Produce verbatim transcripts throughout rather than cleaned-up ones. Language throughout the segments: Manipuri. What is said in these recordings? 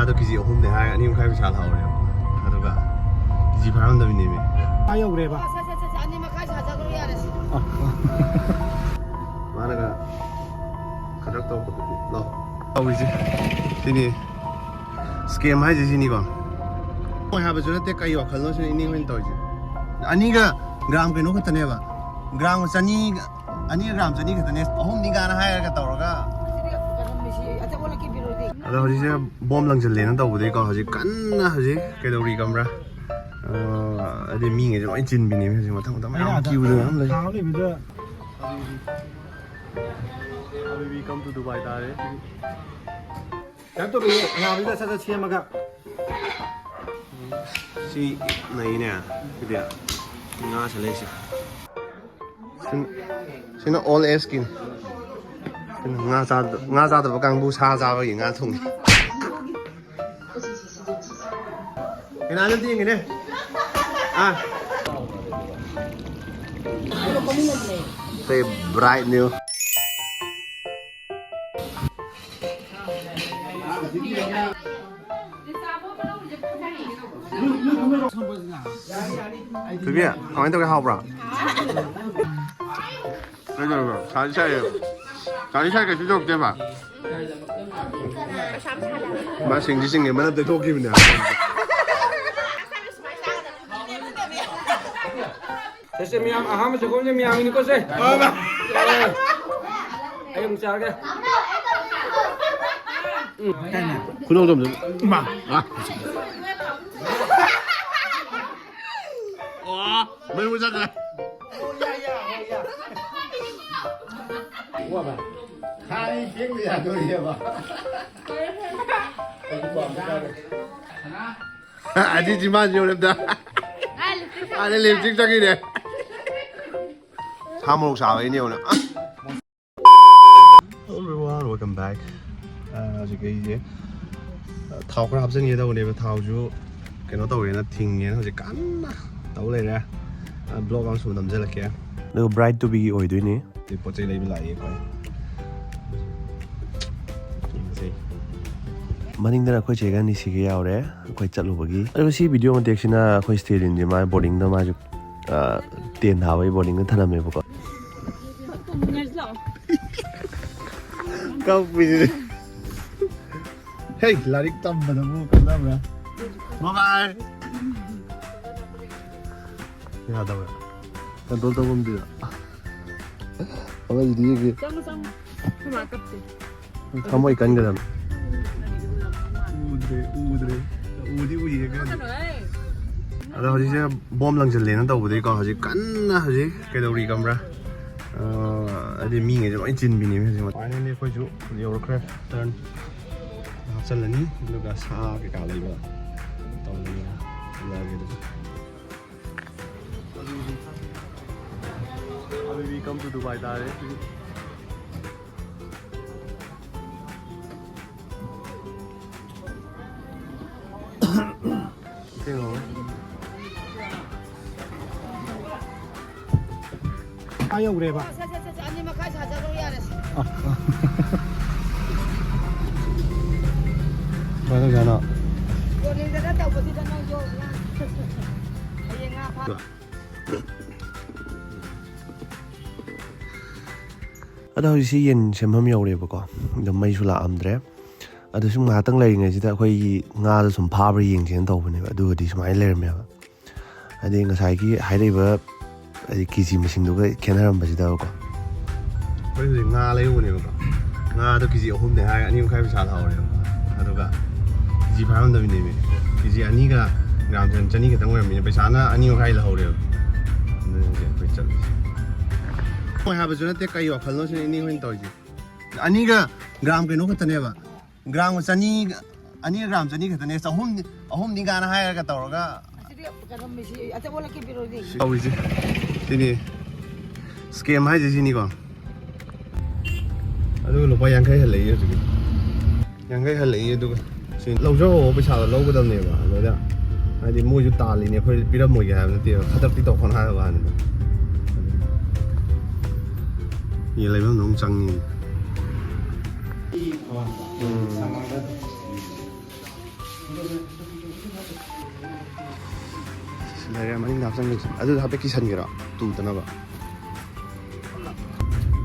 ꯑꯗꯣ ꯀꯦꯖꯤ ꯑꯍꯨꯝꯅꯦ ꯍꯥꯏꯔꯒ ꯑꯅꯤ ꯃꯈꯥꯏ ꯄꯩꯁꯥ ꯂꯧꯍꯧꯔꯦꯕ꯫ ꯑꯗꯨꯒ ꯀꯦꯖꯤ ꯐꯥꯔꯝꯗꯕꯤꯅꯦꯃꯤ꯫ ꯑꯥ ꯌꯧꯈ꯭ꯔꯦꯕ꯫ ꯁꯦ ꯁꯦ ꯁꯦ ꯁꯦ ꯑꯅꯤ ꯃꯈꯥꯏ ꯁꯥꯖꯈ꯭ꯔꯣ ꯌꯥꯔꯦ ꯁꯤ꯫ ꯃꯥꯅꯒ ꯈꯗ꯭ꯔꯛ ꯇꯧꯔꯛꯄꯗꯨꯗꯤ ꯂꯥꯎ꯫ ꯇꯧꯔꯤꯁꯦ ꯁꯤꯅꯤ꯫ ꯁ꯭ꯀꯦꯝ ꯍꯥꯏꯁꯦ ꯁꯤꯅꯤꯀꯣ꯫ ꯃꯣꯏ ꯍꯥꯏꯕꯁꯨ ꯅꯠꯇꯦ, ꯀꯩ ꯋꯥꯈꯜꯅꯣ ꯁꯤꯅ ꯏꯅꯦ ꯍꯣꯏꯅ ꯇꯧꯔꯤꯁꯦ꯫ ꯑꯅꯤꯒ ꯒ꯭ꯔꯥꯝ ꯀꯩꯅꯣ ꯈꯛꯇꯅꯦꯕ꯫ ꯒ꯭ꯔꯥꯝ ꯆꯅꯤ, ꯑꯅꯤꯒ ꯒ꯭ꯔꯥꯝ ꯆꯅꯤ ꯈꯛꯇꯅꯦ꯫ ꯑꯍꯨꯝꯅꯤ ꯀꯥꯏꯅ ꯍꯥꯏꯔꯒ ꯇꯧꯔꯒ꯫ ꯑꯗꯣ ꯍꯧꯖꯤꯛꯁꯦ ꯕꯣꯝ ꯂꯪꯁꯤꯜꯂꯦꯅ ꯇꯧꯕꯗꯒꯤꯀꯣ, ꯍꯧꯖꯤꯛ ꯀꯟꯅ ꯍꯧꯖꯤꯛ ꯀꯩꯗꯧꯔꯤ ꯈꯪꯕ꯭ꯔꯥ? ꯑꯥ, ꯑꯗꯩ ꯃꯤꯉꯩꯁꯦ ꯂꯣꯏ ꯆꯤꯟꯕꯤꯅꯦꯕ ꯍꯧꯖꯤꯛ, ꯃꯊꯪ ꯃꯊꯪ ꯃꯌꯥꯝ ꯀ꯭ꯌꯨꯗ ꯃꯌꯥꯝ ꯂꯩ꯫ ꯊꯥ ꯂꯩꯕꯗ Habibi, come to Dubai ꯇꯥꯔꯦ꯫ ꯀꯩꯅꯣ ꯇꯧꯔꯤꯌꯦ, ꯉꯥꯕꯤꯗ ꯁꯠ ꯁꯠ ꯁꯦꯝꯃꯒ꯫ ꯁꯤ ꯅꯩꯅꯦ꯫ ꯁꯤꯗꯤ ꯉꯥ ꯁꯥꯂꯩꯁꯦ꯫ ꯁꯤꯅ, ꯁꯤꯅ ꯑꯣꯜ ꯑꯦꯖꯀꯤꯅꯤ꯫ ꯁꯤꯅ ꯉꯥ ꯆꯥꯗ-, ꯉꯥ ꯆꯥꯗꯕ ꯀꯥꯡꯕꯨ ꯁꯥ ꯆꯥꯕꯒꯤ ꯉꯥ ꯊꯣꯡꯉꯤ꯫ ꯀꯅꯥꯅꯣ ꯌꯦꯡꯉꯤꯅꯦ? ꯑꯥ꯫ Say bright new. ꯊꯣꯏꯕꯤ, ꯀꯃꯥꯏꯅ ꯇꯧꯒꯦ? ꯍꯥꯎꯕ꯭ꯔꯥ? ꯀꯩꯗꯧꯔꯕ? ꯁꯥꯗꯤ ꯁꯥꯏꯌꯦ꯫ ꯁꯥꯗꯤ ꯁꯥꯏ, ꯀꯩꯁꯨ ꯇꯧꯔꯛꯇꯦꯕ꯫ ꯃꯥ ꯁꯤꯡꯗꯤ ꯁꯤꯡꯉꯦ, ꯃꯅꯞ ꯇꯩꯊꯣꯛꯈꯤꯕꯅꯦ꯫ ꯁꯦ, ꯁꯦ, ꯃꯌꯥꯝ ꯑꯍꯥꯟꯕ ꯆꯥꯛꯈꯨꯝꯁꯦ ꯃꯌꯥꯝꯒꯤꯅꯤꯀꯣ, ꯁꯦ꯫ ꯑꯩ ꯑꯃꯨꯛ ꯆꯥꯔꯒꯦ꯫ ꯎꯝ꯫ ꯈꯨꯗꯣꯡ ꯆꯣꯝꯗ꯫ ꯏꯃꯥ꯫ ꯑ꯫ ꯑꯣ, ꯃꯩ ꯃꯨꯠꯊꯠꯈ꯭ꯔꯦ꯫ ꯈꯥꯡ ꯐꯦꯡꯕ ꯌꯥꯗꯣꯔꯤꯑꯕ꯫ ꯑꯗꯤ ꯆꯤꯝꯕꯥꯟꯁꯤ ꯌꯧꯔꯦ ꯑꯝꯇ꯫ ꯑꯥꯗ ꯂꯤꯞꯁꯇꯤꯛ ꯆꯪꯉꯤꯅꯦ꯫ ꯁꯥ ꯃꯣꯔꯣꯛ ꯁꯥꯕꯩꯅꯦ ꯌꯦꯡꯉꯨꯅꯦ꯫ ꯑ꯫ Hello everyone, welcome back. ꯑ, ꯍꯧꯖꯤꯛ ꯑꯩꯁꯦ, ꯑ, ꯊꯥꯎ ꯈꯔ ꯍꯥꯞꯆꯤꯟꯒꯦ ꯇꯧꯕꯅꯦꯕ꯫ ꯊꯥꯎꯁꯨ ꯀꯩꯅꯣ ꯇꯧꯋꯦꯅ ꯊꯤꯡꯉꯦꯅ ꯍꯧꯖꯤꯛ ꯀꯟꯅ ꯇꯧ ꯂꯩꯔꯦ꯫ ꯑ, ꯕ꯭ꯂꯣꯒ ꯑꯃ ꯁꯨꯝ ꯅꯝꯖꯜꯂꯛꯀꯦ꯫ ꯑꯗꯨꯒ ꯕ꯭ꯔꯥꯏꯠ ꯇꯨꯕꯤꯒꯤ ꯑꯣꯏꯗꯣꯏꯅꯦ꯫ ꯑꯗꯩ ꯄꯣꯠ ꯆꯩ ꯂꯩꯕ ꯂꯥꯛꯏ ꯑꯩꯈꯣꯏ꯫ ꯌꯦꯡꯉꯁꯦ꯫ ꯃꯅꯤꯡꯗꯅ ꯑꯩꯈꯣꯏ ꯆꯦꯒ ꯑꯅꯤꯁꯤꯒ ꯌꯥꯎꯔꯦ, ꯑꯩꯈꯣꯏ ꯆꯠꯂꯨꯕꯒꯤ꯫ ꯑꯗꯨꯒ ꯁꯤ ꯚꯤꯗꯤꯑꯣ ꯃꯇꯦꯛꯁꯤꯅ ꯑꯩꯈꯣꯏ ꯁ꯭ꯇꯦꯂꯤꯟꯁꯦ ꯃꯥ ꯕꯣꯔꯗꯤꯡꯗ ꯃꯥꯁꯨ, ꯑ, ꯇꯦꯟ ꯊꯥꯕꯒꯤ ꯕꯣꯔꯗꯤꯡꯗ ꯊꯅꯝꯃꯦꯕꯀꯣ꯫ ꯀꯞꯄꯤꯁꯤꯗꯤ꯫ ꯍꯦ, ꯂꯥꯏꯔꯤꯛ ꯇꯝꯕꯗꯕꯨ ꯀꯥꯟꯅꯕ꯭ꯔꯥ? ꯕꯥꯏ ꯕꯥꯏ꯫ ꯌꯥꯗꯕ꯭ꯔꯥ? ꯀꯟꯇ꯭ꯔꯣꯜ ꯇꯧꯐꯝꯗꯨꯗ꯫ ꯑꯃꯁꯤꯗꯤ ꯌꯦꯡꯒꯦ꯫ ꯆꯪꯉꯨ, ꯆꯪꯉꯨ꯫ ꯑꯩꯈꯣꯏ ꯃꯥ ꯀꯞꯇꯦ꯫ ꯊꯃꯣꯏ ꯀꯟꯒꯗꯕꯅꯤ꯫ ꯎꯗ꯭ꯔꯦ, ꯎꯗ꯭ꯔꯦ꯫ ꯎꯗꯤ ꯎꯏꯌꯦ ꯈꯔꯗꯤ꯫ ꯀꯞꯀꯅꯨꯍꯦ꯫ ꯑꯗꯣ ꯍꯧꯖꯤꯛꯁꯦ ꯕꯣꯝ ꯂꯪꯁꯤꯜꯂꯦꯅ ꯇꯧꯕꯗꯒꯤꯀꯣ, ꯍꯧꯖꯤꯛ ꯀꯟꯅ ꯍꯧꯖꯤꯛ ꯀꯩꯗꯧꯔꯤ ꯈꯪꯕ꯭ꯔꯥ? ꯑ, ꯍꯥꯏꯗꯤ ꯃꯤꯉꯩꯁꯦ ꯂꯣꯏ ꯆꯤꯟꯕꯤꯅꯦꯕ ꯍꯧꯖꯤꯛ꯫ Finally ꯑꯩꯈꯣꯏꯁꯨ ꯌꯧꯔꯛꯈ꯭ꯔꯦ꯫ Turn ꯍꯥꯞꯆꯜꯂꯅꯤ, ꯑꯗꯨꯒ ꯁꯥ ꯀꯩꯀꯥ ꯂꯩꯕ ꯇꯧꯔꯅꯤ꯫ ꯊꯝꯖꯔꯒꯦ ꯑꯗꯨꯗꯤ꯫ ꯑꯗꯨꯗꯤ come to Dubai ꯇꯥꯔꯦ꯫ ꯏꯁꯤꯡ ꯍꯧꯔꯦ꯫ ꯑꯥ ꯌꯧꯈ꯭ꯔꯦꯕ꯫ ꯁꯦ, ꯁꯦ, ꯁꯦ, ꯁꯦ, ꯑꯅꯤ ꯃꯈꯥꯏ ꯁꯥꯖꯔꯣ, ꯌꯥꯔꯦ꯫ ꯑ, ꯑ꯫ ꯀꯃꯥꯏꯅ ꯇꯧꯖꯥꯠꯅꯣ? ꯌꯣꯟꯅꯤꯡꯗꯅ ꯇꯧꯕꯁꯤꯗ ꯅꯪꯁꯨ ꯉꯥ-, ꯍꯌꯦꯡ ꯉꯥ ꯐꯥ- ꯑꯗꯣ ꯍꯧꯖꯤꯛꯁꯤ ꯌꯦꯟ ꯁꯦꯝꯐꯝ ꯌꯧꯔꯦꯕꯀꯣ꯫ ꯑꯗꯣ ꯃꯩꯁꯨ ꯂꯥꯛꯑꯝꯗ꯭ꯔꯦ꯫ ꯑꯗꯣ ꯁꯨꯝ ꯉꯥꯏꯍꯥꯛꯇꯪ ꯂꯩꯔꯤꯉꯩꯁꯤꯗ ꯑꯩꯈꯣꯏꯒꯤ ꯉꯥꯗꯣ ꯁꯨꯝ ꯐꯥꯕ꯭ꯔꯥ ꯌꯦꯡꯁꯦꯅ ꯇꯧꯕꯅꯦꯕ꯫ ꯑꯗꯨꯒꯗꯤ ꯁꯨꯃꯥꯏꯅ ꯂꯩꯔꯝꯃꯦꯕ꯫ ꯍꯥꯏꯗꯤ ꯉꯁꯥꯏꯒꯤ ꯍꯥꯏꯔꯛꯏꯕ, ꯍꯥꯏꯗꯤ ꯀꯦ ꯖꯤ ꯃꯁꯤꯡꯗꯨꯒ ꯈꯦꯠꯅꯔꯝꯕꯁꯤꯗꯕꯀꯣ꯫ ꯑꯩꯈꯣꯏ ꯍꯧꯖꯤꯛ ꯉꯥ ꯂꯩꯔꯨꯕꯅꯦꯕꯀꯣ꯫ ꯉꯥꯗꯣ ꯀꯦ ꯖꯤ ꯑꯍꯨꯝꯅꯦ ꯍꯥꯏꯔꯒ ꯑꯅꯤ ꯃꯈꯥꯏ ꯄꯩꯁꯥ ꯂꯧꯍꯧꯔꯦꯕ꯫ ꯑꯗꯨꯒ ꯀꯦ ꯖꯤ ꯐꯥꯔꯝꯗꯕꯤꯅꯦꯃꯤ꯫ ꯀꯦ ꯖꯤ ꯑꯅꯤꯒ ꯒ꯭ꯔꯥꯝ ꯆꯅꯤ ꯈꯛꯇꯪ ꯑꯣꯏꯔꯝꯃꯤꯅꯦ꯫ ꯄꯩꯁꯥꯅ ꯑꯅꯤ ꯃꯈꯥꯏ ꯂꯧꯍꯧꯔꯦꯕ꯫ ꯑꯗꯨꯅ ꯍꯧꯖꯤꯛ ꯑꯩꯈꯣꯏ ꯆꯠꯂꯤꯁꯦ꯫ ꯃꯣꯏ ꯍꯥꯏꯕꯁꯨ ꯅꯠꯇꯦ, ꯀꯩ ꯋꯥꯈꯜꯅꯣ ꯁꯤꯅ ꯏꯅꯦ ꯍꯣꯏꯅ ꯇꯧꯔꯤꯁꯦ꯫ ꯑꯅꯤꯒ ꯒ꯭ꯔꯥꯝ ꯀꯩꯅꯣ ꯈꯛꯇꯅꯦꯕ꯫ ꯒ꯭ꯔꯥꯝ ꯆꯅꯤ, ꯑꯅꯤꯒ ꯒ꯭ꯔꯥꯝ ꯆꯅꯤ ꯈꯛꯇꯅꯦ꯫ ꯆꯍꯨꯝꯗꯤ, ꯑꯍꯨꯝꯗꯤ ꯀꯥꯏꯅ ꯍꯥꯏꯔꯒ ꯇꯧꯔꯒ꯫ ꯑꯁꯤꯗꯤ ꯀꯩꯅꯣ ꯃꯤꯁꯤ ꯑꯆꯧꯕ ꯂꯩꯀꯦ ꯄꯤꯔꯣꯏꯗꯤ꯫ ꯇꯧꯔꯤꯁꯦ꯫ ꯁꯤꯅꯤ꯫ Scam ꯍꯥꯏꯁꯦ ꯁꯤꯅꯤꯀꯣ꯫ ꯑꯗꯨꯒ ꯂꯨꯄꯥ ꯌꯥꯡꯈꯩ ꯍꯜꯂꯛꯏ ꯍꯧꯖꯤꯛꯀꯤ꯫ ꯌꯥꯡꯈꯩ ꯍꯜꯂꯛꯏ, ꯑꯗꯨꯒ ꯁꯤ ꯂꯧꯖꯍꯧꯕ ꯄꯩꯁꯥꯗꯣ ꯂꯧꯒꯗꯕꯅꯦꯕ꯫ ꯑꯗꯨꯗ ꯍꯥꯏꯗꯤ ꯃꯣꯏꯁꯨ ꯇꯥꯜꯂꯤꯅꯦ, ꯑꯩꯈꯣꯏ ꯄꯤꯔꯝꯃꯣꯏꯒꯦ ꯍꯥꯏꯕ ꯅꯠꯇꯦꯕ, ꯈꯗ꯭ꯔꯛꯇꯤ ꯇꯧꯈꯣꯅ ꯍꯥꯏꯕ ꯋꯥꯅꯤꯗ꯫ ꯌꯦꯟ ꯂꯩꯐꯝꯗ ꯑꯃꯨꯛ ꯆꯪꯉꯤ꯫ ꯎꯝ꯫ ꯁꯤ ꯂꯩꯔꯦ, ꯃꯅꯤꯡꯗ ꯍꯥꯞꯆꯤꯟꯒꯦ꯫ ꯑꯗꯨꯗ ꯍꯥꯏꯐꯦꯠ ꯀꯤꯁꯟꯒꯦꯔꯣ? ꯇꯨꯗꯅꯕ꯫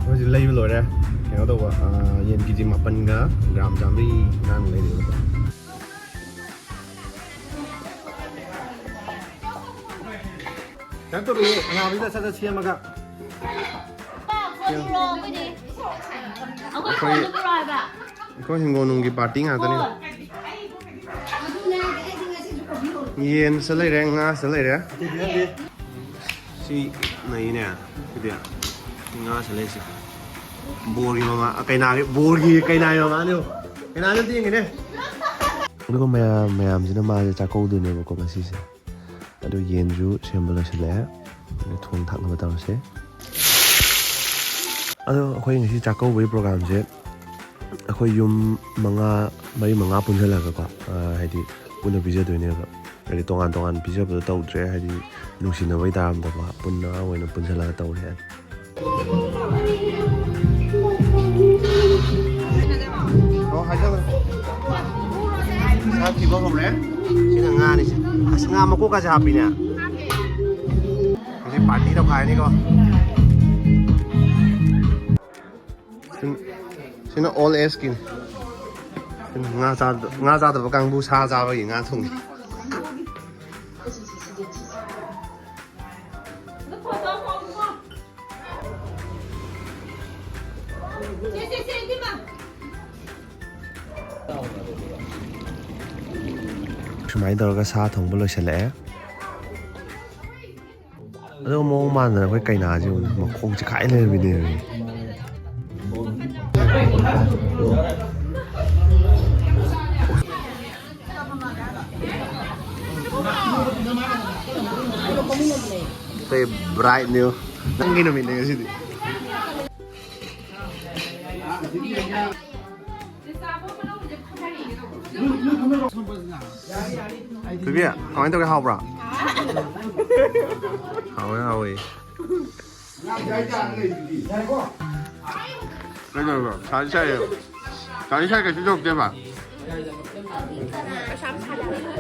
ꯑꯩꯈꯣꯏꯁꯦ ꯂꯩꯕ ꯂꯣꯏꯔꯦ꯫ ꯀꯩꯅꯣ ꯇꯧꯕ, ꯑꯥ, ꯌꯦꯟ ꯀꯦ ꯖꯤ ꯃꯥꯄꯟꯒ ꯒ꯭ꯔꯥꯝ ꯆꯥꯝꯃꯔꯤ ꯉꯔꯥꯡ ꯂꯩꯔꯛꯑꯦꯕꯀꯣ꯫ ꯀꯩꯅꯣ ꯇꯧꯔꯛꯑꯦ, ꯑꯉꯥꯡꯕꯁꯤꯗ ꯁꯠ ꯁꯠ ꯁꯦꯝꯃꯒ꯫ ꯑꯩꯈꯣꯏ ꯑꯩꯈꯣꯏ ꯐꯣꯟꯗ ꯄꯨꯔꯛꯑꯣ ꯍꯥꯏꯕ꯫ ꯑꯩꯈꯣꯏ ꯍꯤꯡꯒꯣꯜ ꯅꯨꯡꯒꯤ ꯄꯥꯔꯇꯤ ꯉꯥꯛꯇꯅꯤ꯫ ꯐꯣꯟ꯫ ꯌꯦꯟꯁꯨ ꯂꯩꯔꯦ, ꯉꯥꯁꯨ ꯂꯩꯔꯦ꯫ ꯁꯤ ꯅꯩꯅꯦ꯫ ꯁꯤꯗꯤ ꯉꯥꯁꯨ ꯂꯩꯁꯦ꯫ ꯕꯣꯔꯒꯤ ꯃꯃꯥ, ꯀꯩꯅꯥꯒꯤ, ꯕꯣꯔꯒꯤ ꯀꯩꯅꯥꯒꯤ ꯃꯃꯥꯅꯦ꯫ ꯀꯩꯅꯥꯁꯨ ꯑꯝꯇ ꯌꯦꯡꯒꯦꯅꯦ꯫ ꯑꯗꯨꯒ ꯃꯌꯥꯝ, ꯃꯌꯥꯝꯁꯤꯅ ꯃꯥꯁꯦ ꯆꯥꯛꯀꯧꯗꯣꯏꯅꯦꯕꯀꯣ ꯉꯁꯤꯁꯦ꯫ ꯑꯗꯨ ꯌꯦꯟꯁꯨ ꯁꯦꯝꯕ ꯂꯣꯏꯁꯤꯜꯂꯛꯑꯦ꯫ ꯑꯗꯨ ꯊꯣꯡ ꯊꯥꯛꯅꯕ ꯇꯧꯔꯁꯦ꯫ ꯑꯗꯣ ꯑꯩꯈꯣꯏ ꯉꯁꯤ ꯆꯥꯛꯀꯧꯕꯒꯤ ꯄ꯭ꯔꯣꯒꯥꯝꯁꯦ ꯑꯩꯈꯣꯏ ꯌꯨꯝ ꯃꯉꯥ, ꯃꯔꯤ ꯃꯉꯥ ꯄꯨꯟꯁꯤꯜꯂꯒꯀꯣ, ꯑ, ꯍꯥꯏꯗꯤ ꯄꯨꯟꯅ ꯄꯤꯖꯗꯣꯏꯅꯦꯕ꯫ ꯍꯥꯏꯗꯤ ꯇꯣꯉꯥꯟ ꯇꯣꯉꯥꯟ ꯄꯤꯖꯕꯗꯣ ꯇꯧꯗ꯭ꯔꯦ, ꯍꯥꯏꯗꯤ ꯅꯨꯡꯁꯤꯅꯕꯒꯤ ꯇꯥꯔꯝꯗꯀꯣ, ꯄꯨꯟꯅ ꯑꯣꯏꯅ ꯄꯨꯟꯁꯤꯜꯂꯒ ꯇꯧꯔꯦ꯫ ꯑꯣ, ꯍꯥꯏꯖꯕ꯫ ꯁꯥ ꯊꯤꯕ ꯍꯧꯔꯦ꯫ ꯁꯤꯅ ꯉꯥꯅꯤ꯫ ꯑꯁ, ꯉꯥ ꯃꯀꯣꯛꯀꯁꯦ ꯍꯥꯞꯄꯤꯅꯦ꯫ ꯉꯁꯤ ꯄꯥꯔꯇꯤ ꯇꯧꯈꯥꯏꯔꯅꯤꯀꯣ꯫ ꯁꯤꯅ ꯑꯣꯜ ꯑꯦꯖꯀꯤꯅꯤ꯫ ꯁꯤꯅ ꯉꯥ ꯆꯥꯗ-, ꯉꯥ ꯆꯥꯗꯕ ꯀꯥꯡꯕꯨ ꯁꯥ ꯆꯥꯕꯒꯤ ꯉꯥ ꯊꯣꯡꯉꯤ꯫ ꯁꯨꯃꯥꯏꯅ ꯇꯧꯔꯒ ꯁꯥ ꯊꯣꯡꯕ ꯂꯣꯏꯁꯤꯜꯂꯛꯑꯦ꯫ ꯑꯗꯨꯒ ꯃꯑꯣꯡ ꯃꯥꯟꯗꯅ ꯑꯩꯈꯣꯏ ꯀꯩꯅꯥꯁꯤ ꯌꯦꯡꯉꯨꯅꯦ, ꯃꯈꯣꯡ ꯆꯤꯈꯥꯏ ꯂꯩꯔꯝꯃꯤꯅꯦ꯫ ꯑꯇꯩ ꯕ꯭ꯔꯥꯏꯠ ꯅ꯭ꯌꯨ꯫ ꯅꯪꯒꯤ ꯅꯨꯃꯤꯠꯅꯦ ꯉꯁꯤꯗꯤ꯫ ꯊꯣꯏꯕꯤ, ꯀꯃꯥꯏꯅ ꯇꯧꯒꯦ? ꯍꯥꯎꯕ꯭ꯔꯥ? ꯍꯥꯎꯋꯦ, ꯍꯥꯎꯋꯦ꯫ ꯀꯩꯗꯧꯔꯕ? ꯁꯥꯗꯤ ꯁꯥꯏꯌꯦ꯫ ꯒꯥꯔꯤ ꯁꯥꯏ ꯀꯩꯁꯨ ꯇꯧꯔꯛꯇꯦꯕ?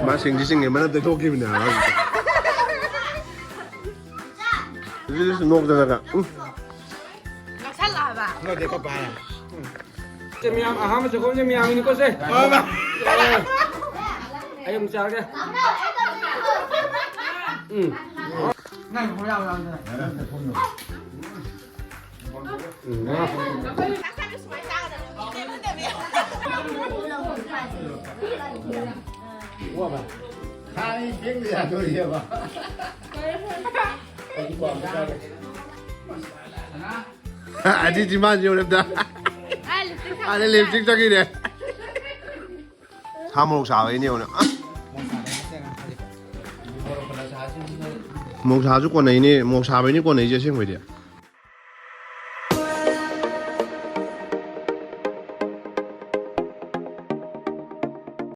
ꯃꯥ ꯁꯤꯡꯗꯤ ꯁꯤꯡꯉꯦ, ꯃꯅꯞ ꯇꯩꯊꯣꯛꯈꯤꯕꯅꯦ ꯍꯥꯏꯕ ꯍꯧꯖꯤꯛꯇ꯫ ꯑꯗꯨꯗꯤ ꯁꯨꯝ ꯅꯣꯛꯇꯅꯒ꯫ ꯎꯝ꯫ ꯅꯛꯁꯜꯂꯛꯑꯕ? ꯁꯦ, ꯃꯌꯥꯝ ꯑꯍꯥꯟꯕ ꯆꯥꯛꯈꯨꯝꯁꯦ ꯃꯌꯥꯝꯒꯤꯅꯤꯀꯣ, ꯁꯦ꯫ ꯑꯩ ꯑꯃꯨꯛ ꯆꯥꯔꯒꯦ꯫ ꯎꯝ꯫ ꯎꯝ꯫ ꯑꯗꯨꯗꯤ ꯃꯥꯁꯨ ꯌꯧꯔꯕꯗ꯫ ꯑꯥ, ꯂꯤꯞꯁꯇꯤꯛ ꯁꯪꯕ꯫ ꯑꯥꯗ ꯂꯤꯞꯁꯇꯤꯛ ꯆꯪꯉꯤꯅꯦ꯫ ꯁꯥ ꯃꯣꯔꯣꯛ ꯁꯥꯕꯩꯅꯦ ꯌꯦꯡꯉꯨꯅꯦ꯫ ꯑ꯫ ꯃꯣꯔꯣꯛ ꯁꯥꯁꯨ ꯀꯣꯟꯅꯩꯅꯦ, ꯃꯣꯔꯣꯛ ꯁꯥꯕꯩꯅꯦ ꯀꯣꯟꯅꯩꯁꯦ ꯑꯁꯦꯡꯕꯩꯗꯤ꯫